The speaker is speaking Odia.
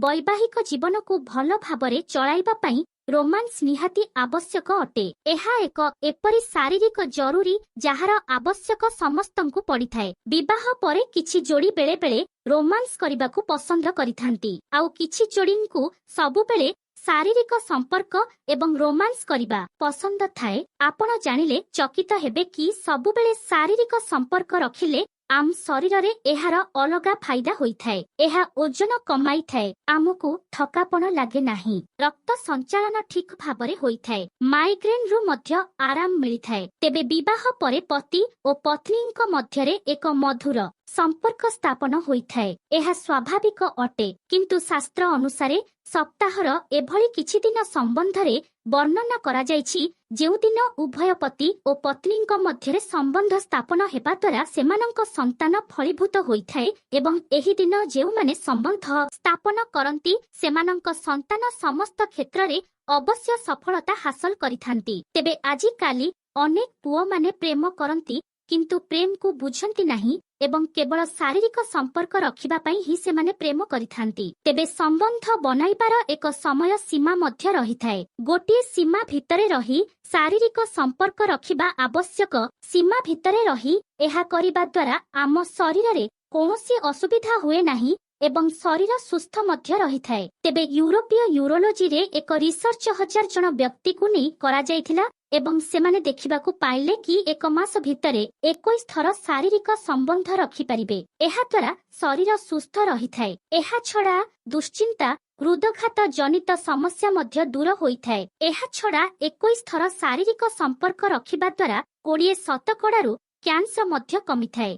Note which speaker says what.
Speaker 1: ବୈବାହିକ ଜୀବନକୁ ଭଲ ଭାବରେ ଚଳାଇବା ପାଇଁ ରୋମାନ୍ସ ନିହାତି ଆବଶ୍ୟକ ଅଟେ। ଏହା ଏକ ଏପରି ଶାରୀରିକ ଜରୁରୀ, ଯାହାର ଆବଶ୍ୟକ ସମସ୍ତଙ୍କୁ ପଡ଼ିଥାଏ। ବିବାହ ପରେ କିଛି ଯୋଡ଼ି ବେଳେ ବେଳେ ରୋମାନ୍ସ କରିବାକୁ ପସନ୍ଦ କରିଥାନ୍ତି, ଆଉ କିଛି ଯୋଡ଼ିଙ୍କୁ ସବୁବେଳେ ଶାରୀରିକ ସମ୍ପର୍କ ଏବଂ ରୋମାନ୍ସ କରିବା ପସନ୍ଦ ଥାଏ। ଆପଣ ଜାଣିଲେ ଚକିତ ହେବେ କି ସବୁବେଳେ ଶାରୀରିକ ସମ୍ପର୍କ ରଖିଲେ ଆମ ଶରୀରରେ ଏହାର ଅଲଗା ଫାଇଦା ହୋଇଥାଏ। ଏହା ଓଜନ କମାଇଥାଏ, ଆମକୁ ଥକାପଣ ଲାଗେ ନାହିଁ, ରକ୍ତ ସଞ୍ଚାଳନ ଠିକ ଭାବରେ ହୋଇଥାଏ, ମାଇଗ୍ରେନରୁ ମଧ୍ୟ ଆରାମ ମିଳିଥାଏ। ତେବେ ବିବାହ ପରେ ପତି ଓ ପତ୍ନୀଙ୍କ ମଧ୍ୟରେ ଏକ ମଧୁର ସମ୍ପର୍କ ସ୍ଥାପନ ହୋଇଥାଏ, ଏହା ସ୍ୱାଭାବିକ ଅଟେ। କିନ୍ତୁ ଶାସ୍ତ୍ର ଅନୁସାରେ ସପ୍ତାହର ଏଭଳି କିଛି ଦିନ ସମ୍ବନ୍ଧରେ ବର୍ଣ୍ଣନା କରାଯାଇଛି, ଯେଉଁଦିନ ଉଭୟ ପତି ଓ ପତ୍ନୀଙ୍କ ମଧ୍ୟରେ ସମ୍ବନ୍ଧ ସ୍ଥାପନ ହେବା ଦ୍ୱାରା ସେମାନଙ୍କ ସନ୍ତାନ ଫଳୀଭୂତ ହୋଇଥାଏ ଏବଂ ଏହି ଦିନ ଯେଉଁମାନେ ସମ୍ବନ୍ଧ ସ୍ଥାପନ କରନ୍ତି, ସେମାନଙ୍କ ସନ୍ତାନ ସମସ୍ତ କ୍ଷେତ୍ରରେ ଅବଶ୍ୟ ସଫଳତା ହାସଲ କରିଥାନ୍ତି। ତେବେ ଆଜିକାଲି ଅନେକ ପୁଅମାନେ ପ୍ରେମ କରନ୍ତି, କିନ୍ତୁ ପ୍ରେମକୁ ବୁଝନ୍ତି ନାହିଁ ଏବଂ କେବଳ ଶାରୀରିକ ସମ୍ପର୍କ ରଖିବା ପାଇଁ ହିଁ ସେମାନେ ପ୍ରେମ କରିଥାନ୍ତି। ତେବେ ସମ୍ବନ୍ଧ ବନାଇବାର ଏକ ସମୟ ସୀମା ମଧ୍ୟ ରହିଥାଏ। ଗୋଟିଏ ସୀମା ଭିତରେ ରହି ଶାରୀରିକ ସମ୍ପର୍କ ରଖିବା ଆବଶ୍ୟକ। ସୀମା ଭିତରେ ରହି ଏହା କରିବା ଦ୍ୱାରା ଆମ ଶରୀରରେ କୌଣସି ଅସୁବିଧା ହୁଏ ନାହିଁ ଏବଂ ଶରୀର ସୁସ୍ଥ ମଧ୍ୟ ରହିଥାଏ। ତେବେ ୟୁରୋପୀୟ ୟୁରୋଲୋଜିରେ ଏକ ରିସର୍ଚ୍ଚ 1000 ଜଣ ବ୍ୟକ୍ତିକୁ ନେଇ କରାଯାଇଥିଲା ଏବଂ ସେମାନେ ଦେଖିବାକୁ ପାଇଲେ କି ଏକ ମାସ ଭିତରେ 21 ଥର ଶାରୀରିକ ସମ୍ବନ୍ଧ ରଖିପାରିବେ। ଏହାଦ୍ୱାରା ଶରୀର ସୁସ୍ଥ ରହିଥାଏ। ଏହାଛଡ଼ା ଦୁଶ୍ଚିନ୍ତା, ହୃଦଘାତ ଜନିତ ସମସ୍ୟା ମଧ୍ୟ ଦୂର ହୋଇଥାଏ। ଏହାଛଡ଼ା 21 ଥର ଶାରୀରିକ ସମ୍ପର୍କ ରଖିବା ଦ୍ୱାରା 20 ଶତକଡ଼ାରୁ କ୍ୟାନ୍ସର ମଧ୍ୟ କମିଥାଏ।